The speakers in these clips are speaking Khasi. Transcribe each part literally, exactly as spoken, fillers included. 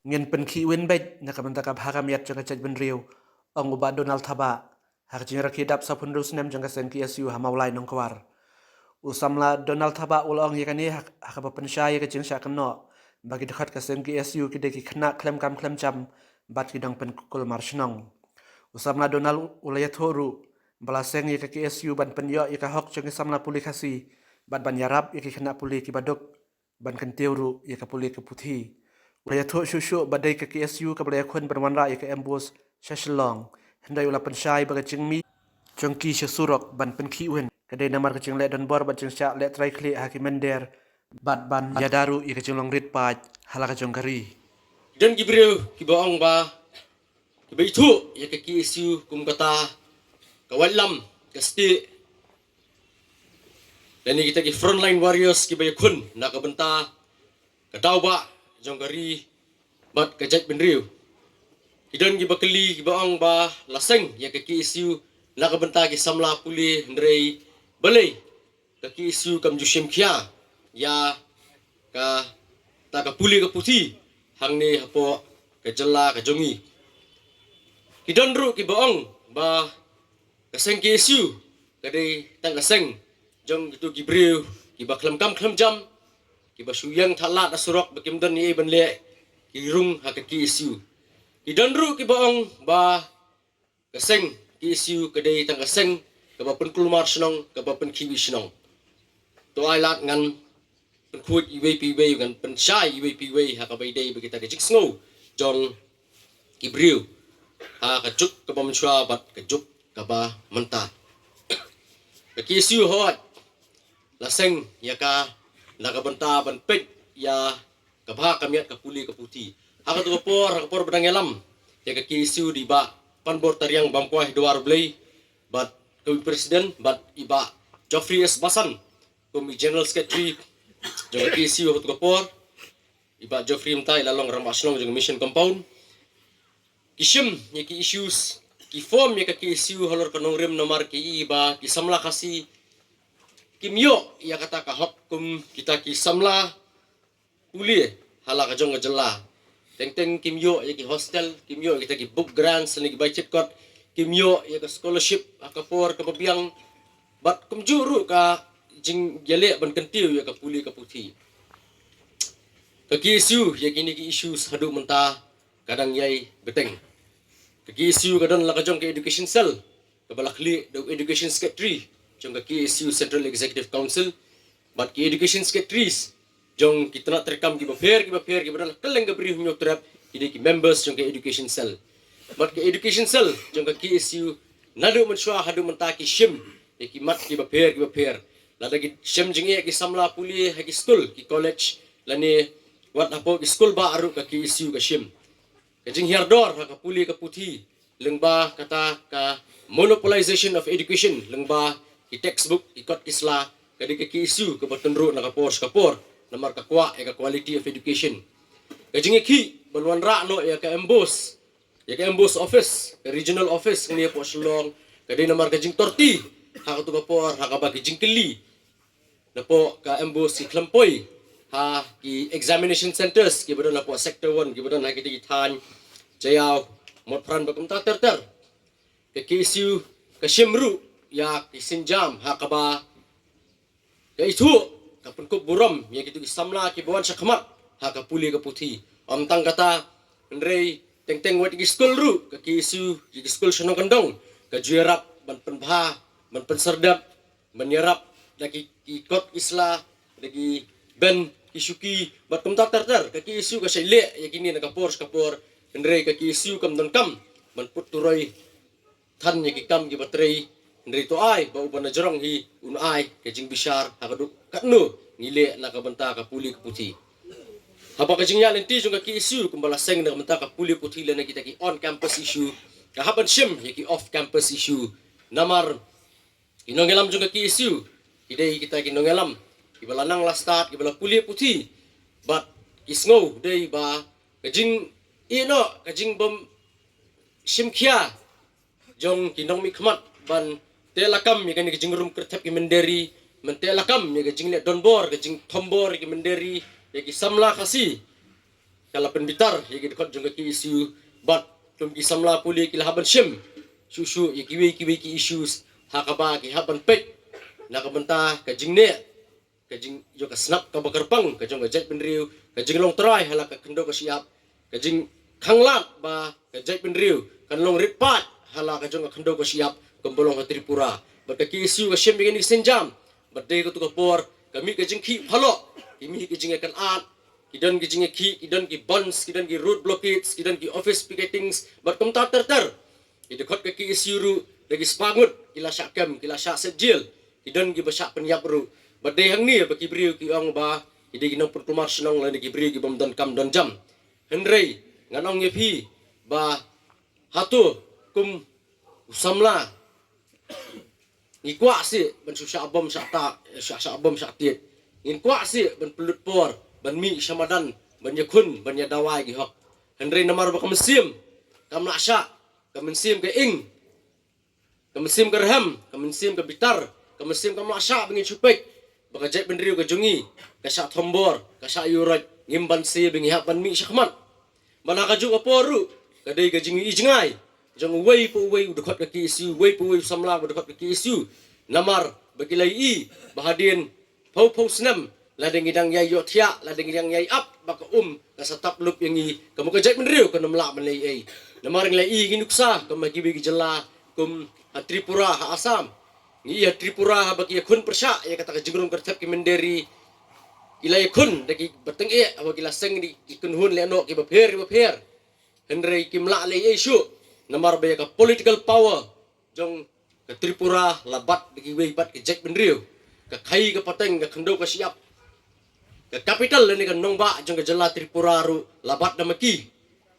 Ngin pynkhih win beit na ka bynta ka bha ka miat jong ka jaitbynriew, ong u Bah Donald Thabah, ha ka jingrakhe dap sawphew hynriew snem jong ka seng K S U ha Mawlai Nongkwar. U samla Donald Thabah u la ong ïa kane ha, ha kaba pynshai ïa ka jingshah kynnoh ba ki dkhot ka seng K S U ki dei ki khynnah khlem kam khlem jam bad ki nongpynkulmar shnong. U samla Donald u la ïathuh ruh ba la seng ïa ka K S U ban pynïoh ïa ka hok jong ki samla pule Khasi bad ban ïarap ïa ki khynnah pule kiba duk ban kyntiew ruh ïa ka pule ka puthi. U la ïathuh shuh shuh ba dei ka K S U kaba la ïakhun ban wanrah ïa ka MBOSE sha Shillong. Hynrei u la pynshai ba ka jingmih jong ki sha surok ban pynkhih win ka dei namar ka jingleh donbor bad jingshah leh trai khlieh ha ki mynder bad ban ïada ruh ïa ka jinglong rit paid ha la ka jong ka ri. Don ki briew kiba ong ba kiba ithuh ïa ka K S U kum kata ka waitlam ka stieh, lane kita ki frontline warriors kiba ïakhun na ka bynta ka daw bah jong ka ri bad ka jaitbynriew. Ki don kiba kylli kiba ong ba la seng ïa ka K S U na ka bynta ki samla pule, hynrei balei ka K S U kam ju shim khia ïa kata ka pule ka puthi hangne hapoh ka jylla ka jong ngi. Ki don ruh kiba ong ba ka seng K S U ka dei tang ka seng jong kito ki briew kiba khlem kam khlem jam, kiba shu ïeng thah lad ha surok ba kim don ei ei ban leh, ki rung ha ka K S U. Ki don ruh kiba ong ba ka seng K S U ka dei tang ka seng kaba pynkulmar shnong, kaba pynkhih wih shnong. To ai lad ngan pynkhuid iwei pa iwei, ngan pynshai iwei pa iwei ha kaba ïadei bad kita ka jingsngew jong ki briew ha ka juk kaba mynshuwa bad ka juk kaba mynta. Ka K S U hooid la seng ïa ka na ka bynta ban peit ïa ka bha ka miat ka pule ka puthi. Ha kato ka por, ha ka por ba dang ïalam ïa ka K S U da i Bah Panbor Tariang Bamkwai Dwar Blei bad ka president, bad i Bah Geoffrey S Basan kum i general secretary jong ka K S U ha kato ka por. I Bah Geoffrey mynta i la long rangbah shnong jong ka Mission Compound. Ki shim ïa ki issues, ki form ïa ka K S U halor ka nongrim namar ki i ba ki samla Khasi kim ïoh ïa kata ka hok kum kita ki samla pule ha la ka jong ka jylla. Teng teng kim ïoh ïa ki hostel, kim ïoh ïa kita ki book grants ne ki bai chetkot, kim ïoh ïa ka scholarship ha ka por kaba biang, bad kumjuh ruh ka jingïaleh ban kyntiew ïa ka pule ka puthi. Ka K S U ïa kine ki issues haduh mynta ka dang ïai bteng. Ka K S U ka don la ka jong ka education cell kaba la khlieh da u education secretary jong ka K S U Central Executive Council bad ki education secretaries jong ki tnat treikam kiba pher kiba pher kiba don ha kylleng ka Bri u Hynñiewtrep, ki dei ki members jong ka education cell. Bad ka education cell jong ka K S U naduh mynshuwa haduh mynta ki shim ïa ki mat kiba pher kiba pher, lada ki shem jingeh ki samla pule ha ki skul ki college lane wat hapoh ki skul bah ruh ka K S U ka shim. Ka jinghiar dor ha ka pule ka puthi lyngba kata ka monopolization of education, lyngba ki textbook, ki kot ki sla, ka dei ka K S U kaba tynruh na ka por sha ka por namar ka kwah ïa ka quality of education. Ka jingïakhih ban wanrah noh ïa ka MBOSE, ïa ka MBOSE office, ka regional office hangne hapoh Shillong, ka dei namar ka jingtorti ha kato ka por ha kaba ki jingkylli napoh ka MBOSE ki khlem poi ha ki examination centres kiba don hapoh sector one kiba don ha kita ki thaiñ Jaïaw, Motphran bad kumta ter ter. Ka K S U ka shim ruh ïa ki sienjam ha kaba ka ithuh, ka pynkup burom ïa kito ki samla kiba wan shakhmat ha ka pule ka puthi. Ym tang kata, hynrei teng teng wat ïa ki skul ruh ka K S U, ïa ki skul shnong kyndong ka ju ïarap ban pynbha, ban pynsyrdet, ban ïarap da ki, ki kot ki sla, da ki bench ki shuki bad kumta ter ter. Ka K S U ka shait leh ïa kine na ka por sha ka por, hynrei ka K S U kam donkam ban put turoi than ïa ki kam kiba trei, hynrei to ai ba uba na jrong hi un ai ka jingbishar ha kaduh katno ngi leh na ka bynta ka pule ka puthi. Haba ka jingïaid lynti jong ka K S U kumba la seng na ka bynta ka pule puthi lane kita ki on campus issue, ka hap ban shim ïa ki off campus issue. Namar ki nongïalam jong ka K S U ki dei kita ki nongïalam kiba la nang la stad, kiba la pule puthi, bad ki sngew dei ba ka jingïehnoh, ka jingbym shim khia jong ki nongmihkhmat ban teh lakam ïa kane ka jingrum kyrthep ki mynder ri, ban teh lakam ïa ka jingleh donbor, ka jingthombor ïa ki mynder ri, ïa ki samla Khasi. ka la pynbitar ïa ki dkhot jong ka K S U, bad kum ki samla pule ki la hap ban shim shuh shuh ïa kiwei kiwei ki issues ha kaba ki hap ban peit na ka bynta ka jingneh, ka jing, ïa ka snap kaba kyrpang ka jong ka jaitbynriew, ka jinglong trai ha la ka khyndew ka shyiap, ka jingkhanglad ba ka jaitbynriew kan long rit paid ha la ka jong ka khyndew ka shyiap kumba long ha Tripura. Bad ka K S U ka shim ïa kane ka sienjam, bad dei kato ka por ka mih ka jingkhih phalok, ka mih ka jingïakynad, ki don ki jingïakhih, ki don ki bandhs, ki don ki road blockades, ki don ki office picketings, bad kumta ter ter. Ki dkhot ka K S U ruh da ki spah ngut ki la shah kem, ki la shah set jel, ki don kiba shah pynïap ruh. Bad dei hangne ba ki briew ki ong ba ki dei ki nongpynkulmar shnong lane ki briew ki bym don kam don jam. Hynrei ngan ong ïa phi ba hato kum u samla ngi kwah seh ban shu shah bom shah ta, shah, shah bom shah tied. Ngin kwah seh ban pynlut por ban mih sha madan, ban ïakhun, ban ïadawai ki hok. Hynrei namar ba ka mynsiem kam lah shah, ka mynsiem ka ing, ka mynsiem ka rhem, ka mynsiem ka bitar, ka mynsiem kam lah shah ba ngin shu peit ba ka jaitbynriew ka jong ngi ka shah thombor, ka shah ïuhroit, ngim banse ba ngi hap ban mih shakhmat. Bad ha kajuh ka por ruh ka dei ka jingïohi jngai jong uwei pa uwei u dkhot ka K S U, uwei pa uwei u samla u dkhot ka K S U. Namar ba ki la ïohi ba hadien phew phew snem, lada ngi dang ïai ïohthiah, lada ngi dang ïai ap, ba ka um ka sa tap lup ïa ngi, ka mut ka jaitbynriew kan ym lah ban leh ei. Namar ngi la ïohi ki nuksa kum ha kiwei ki jylla kum ha Tripura, ha Assam. Ngi ïohi ha Tripura haba ki ïakhun pyrshah ïa kata ka jingrung kyrthep ki mynder ri, ki la ïakhun da kiba tyngeh, haba ki la seng da ki kynhun lehnoh kiba pher kiba pher. Hynrei kim lah leh ei shuh namar ba ïa ka political power jong ka Tripura la bat da kiwei pat ki jaitbynriew. Ka khaii ka pateng, ka khyndew ka shyiap, ka capital lane ka nongbah jong ka jylla Tripura ruh la bat da ma ki.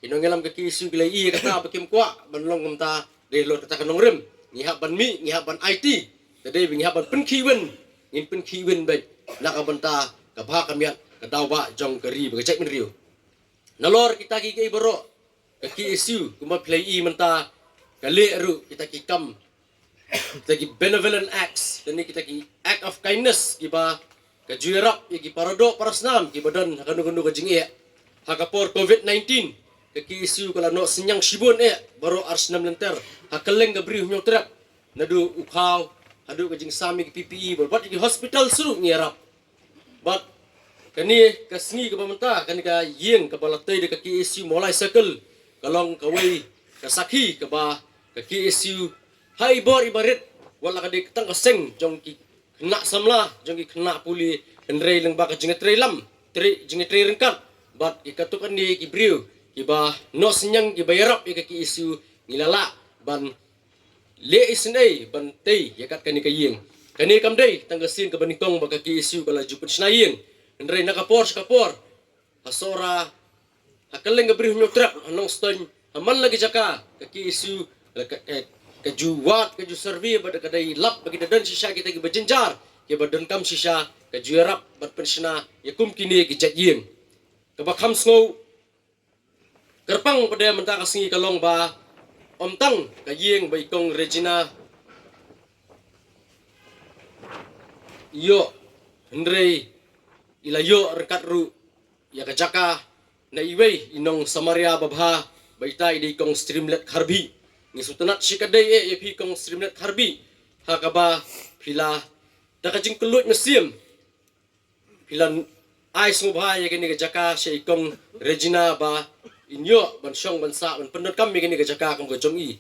Ki nongïalam ka K S U ki la ïohi ïa kata ba kim kwah ban long kumta, dei halor kata ka nongrim. Ngi hap ban mih, ngi hap ban aiti. Te dei ba ngi hap ban pynkhih win, ngin pynkhih win beit na ka bynta ka bha ka miat, ka daw bah jong ka ri bad ka jaitbynriew. Nalor kita kiei kiei baroh, ka K S U kumba phi la ïohi mynta ka leh ruh kita ki kam, kita ki benevolent acts, lane kita ki act of kindness kiba ka ju ïarap ïa ki para doh para snam kiba don ha kano kano ka jingeh. Ha ka por covid nineteen, ka K S U ka la noh synñiang shibun eh baroh ar snem lynter ha kylleng ka Bri u Hynñiewtrep, naduh u khaw haduh ka jingsam ïa ki P P E, bad wat ïa ki hospital ruh ngi ïarap. Bad kane ka sngi kaba mynta, kane ka ïing kaba la tei da ka K S U Mawlai Circle ka long kawei ka sakhi kaba ka K S U ha i bor i barit, wat la ka dei tang ka seng jong ki khynnah samla, jong ki khynnah pule, hynrei lyngba ka jingïatreilang, trei, jingïatrei ryngkat bad ki katto katne ki briew kiba noh synñiang, kiba ïarap ïa ka K S U, ngi la lah ban leh isynei ban tei ïa kat kane ka ïing. Kane kam dei tang ka sien kaba nyngkong ba ka K S U ka la ju pynshna ïing, hynrei na ka por sha ka por, ha Sohra, ha kylleng ka Bri u Hynñiewtrep, ha Nongstoiñ, ha man la ki jaka, ka K S U ka, ka, ka ju wad, ka ju survey bad ka dei lap ba ki da don shisha kita kiba jynjar, kiba donkam shisha, ka ju ïarap bad pynshna ïa kum kine ki jait ïing. Kaba kham sngew kyrpang pat de mynta ka sngi ka long ba ym tang ka ïing ba i Kong Regina i ïoh, hynrei i la ïoh ryngkat ruh ïa ka jaka na iwei i nong Samaria babha, ba ita i dei i Kong Streamlet Kharbhih. Ngi sngewtynnad shikatdei eh ïa phi Kong Streamlet Kharbhih, ha kaba phi la, da ka jingkylluid mynsiem, phi la ai sngewbha ïa kane ka jaka sha i Kong Regina ba in ïoh ban shong ban sah ban pyndonkam ïa kane ka jaka kum ka jong i.